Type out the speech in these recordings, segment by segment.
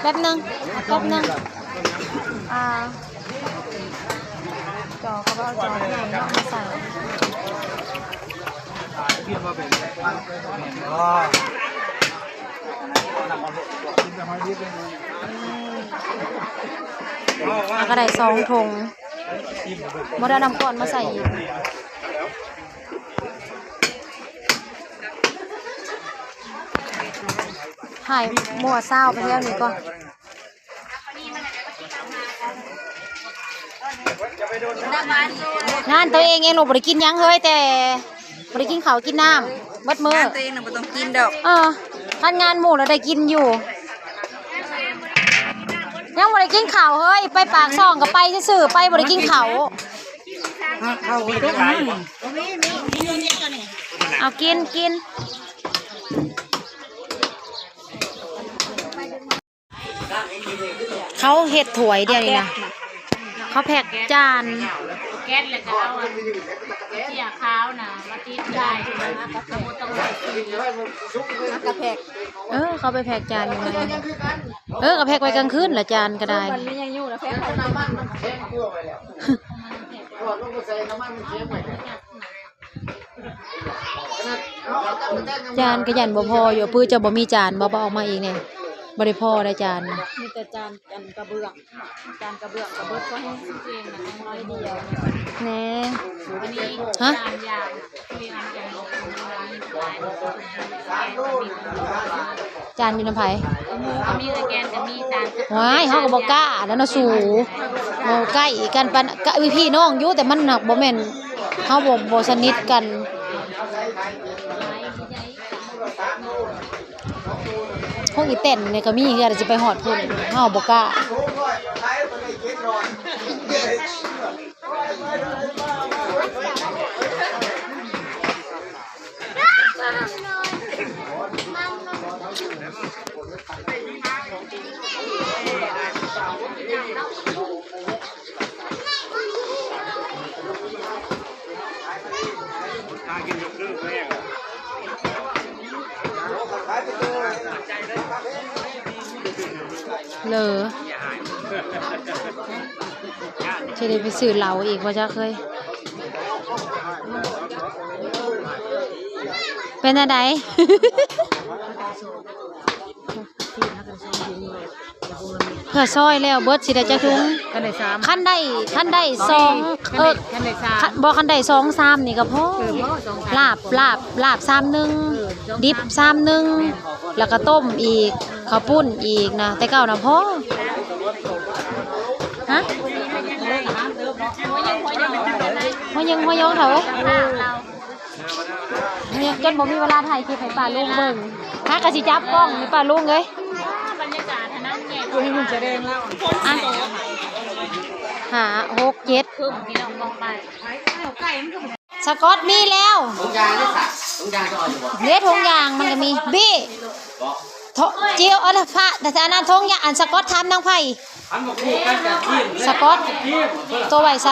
ແປັບໜຶ່ງ ແປັບໜຶ່ງ ອ່າ ຈໍກໍບໍ່ເອົາຈໍໃຫຍ່ເນາະມາໃສ່ ແລ້ວກໍໄດ້ສອງຖົງ ບໍ່ໄດ້ເອົານ້ຳກ້ອນມາໃສ່ອີກ. ໃຫ້ໝູ່ຊາວໄປແຖວນີ້ກ່ອນ ງານຕົວເອງເອງ ລູກບໍ່ໄດ້ກິນຫຍັງເຮີ້ຍ ແຕ່ບໍ່ໄດ້ກິນເຂົ້າກິນນ້ຳເບິດມື້ ງານຕົວເອງນະບໍ່ຕ້ອງກິນດອກ ເອີ ຄັນງານໝູ່ລະໄດ້ກິນຢູ່ ຍັງບໍ່ໄດ້ກິນເຂົ້າເຮີ້ຍ ໄປປາກຊ່ອງກໍໄປຊື່ໆ ໄປບໍ່ໄດ້ກິນເຂົ້າ ເອົາກິນ ກິນ. ເຂົາເຮັດຖ້ວຍດຽວນີ້ນະ ເຂົາແພັກຈານ ແກັດ ແລ້ວກໍເອົາອັນເຈ້ຍຂາວນະມາຕິດໄວ້ ເຮົາບໍ່ຕ້ອງໄດ້ຊື້ ເຮົາກໍແພັກ ເອີ ເຂົາໄປແພັກຈານຢູ່ໃນ ເອີ ກໍແພັກໄວ້ກາງຄືນລະ ຈານກໍໄດ້ ມັນມີຫຍັງຢູ່ລະແພັກໄວ້ ຈານກໍຢ້ານບໍ່ພໍຢູ່ ເພື່ອຈະບໍ່ມີຈານບໍ່ ບໍ່ເອົາມາອີກແນ່ ບໍ່ໄດ້ພໍໄດ້ຈານ ມີແຕ່ຈານ ອັນກະເບື້ອງ ຈານກະເບື້ອງກະເບິດ ກໍໃຫ້ຊື້ເອງນະ ນ້ອຍດຽວແນ່ ຮະ ຈານຢູ່ນຳໃຜ? ໂອ້ຍ ເຮົາກໍບໍ່ກ້າແລ້ວເນາະສູ ບໍ່ໃກ້ກັນປານ ພີ່ນ້ອງຢູ່ ແຕ່ມັນຫາກບໍ່ແມ່ນ ເຮົາບໍ່ ບໍ່ສະໜິດກັນ. ຂອງອີແຕນນີ້ກໍມີຄືກັນ ຊິໄປຮອດພຸ້ນ ເຮົາບໍ່ກ້າ. ເລີ ຊິໄດ້ໄປຊື້ເຫຼົ້າອີກບໍ່ຈັກເຮີ້ຍ ເປັນແນວໃດ? ເພື່ອຊອຍແລ້ວເບິດຊິໄດ້ຈັກຖົງ? ຄັນໄດ້ສາມ ຄັນໄດ້ ຄັນໄດ້ສອງ ຄັນໄດ້ ເອີ ຄັນໄດ້ສາມ ຄັນ ບໍ່ ຄັນໄດ້ສອງສາມນີ້ກໍພໍ ເອີ ພໍສອງສາມ ລາບ ລາບ ລາບຊາມໜຶ່ງ ເອີ ສອງສາມ ດິບຊາມໜຶ່ງ ແມ່ນ ແລ້ວກໍຕົ້ມອີກ ເຂົ້າປຸ້ນອີກນະ ແຕ່ເກົ່ານະພໍ ຮະ ຫົວຍິງຫົວຍອງເຖົ້າເອີຍ. ຈົນບໍ່ມີເວລາຖ່າຍຄລິບໃຫ້ປ້າລຸງເບິ່ງ ຫາກະຊິຈັບກ້ອງໃຫ້ປ້າລຸງເອີຍ ບັນຍາກາດຫັ້ນນະ ໃຫ້ມັນສະແດງແລ້ວ ອ່ະ ຫ້າ ຫົກ ເຈັດ ພີ່ນ້ອງ ມອງໄປ ສະກອດມີແລ້ວ ຖົງຢາງເດ້ ສະ ຖົງຢາງຈະເອົາຢູ່ບໍ່? ເດ້ ຖົງຢາງມັນກະມີ ບີ ເທາະ ຈິວ ອັນນະ ພະ ແຕ່ອັນນັ້ນຖົງຢາງ ອັນສະກອດຖາມນາງໄພ ສະກອດ ໂຕໄວ້ໃສ?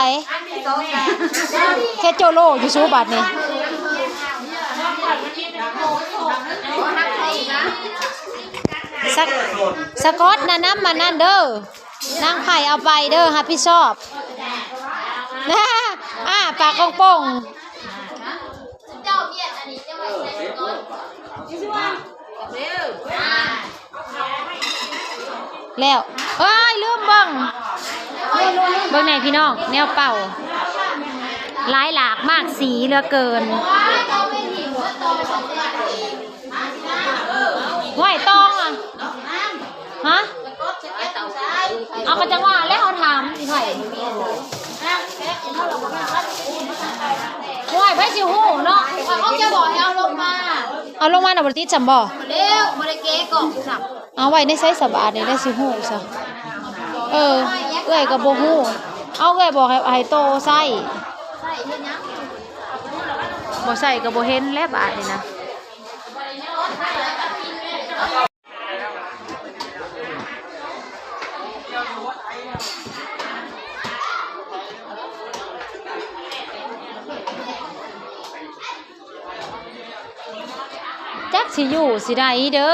ເຄໂຈໂລຢູ່ຊູບາດນີ້ ສະ ສະກອດນະນຳອັນນັ້ນເດີ ນາງໄພເອົາໄປເດີ ຮັບຜິດຊອບ ອ້າປາກໂປ່ງໆ. ແລ້ວ ເອີຍ ລືມເບິ່ງ ເບິ່ງແດ່ພີ່ນ້ອງ ແນວເປົ່າ ຫຼາຍຫຼາກຫຼາກສີເຫຼືອເກີນ ຫ້ວຍ ຕອງອະ ຮະ? ເອົາ ກໍຈັ່ງວ່າແຫຼະ ເຮົາຖາມອີ່ໃຜ ຫ້ວຍ ໃຜຊິຮູ້ເນາະ ເຂົາຈະບອກໃຫ້ເອົາລົງມາ ເອົາລົງມານະ ບໍ່ໄດ້ຕິດຊ້ຳບໍ່? ແລ້ວບໍ່ໄດ້ແກະກ່ອງຊ້ຳ ເອົາໄວ້ໃນໃສສະບາດນີ້ ໄດ້ຊິຮູ້ຊະ ເອີ ເອື້ອຍກໍບໍ່ຮູ້ ເອົາ ເອື້ອຍບອກໃຫ້ ໃຫ້ໂຕໃຊ້ ບໍ່ໃຊ້ກໍບໍ່ເຫັນແຫຼະບາດນີ້ນະ. ຈັກຊິຢູ່ຊິໄດ້ເດີ.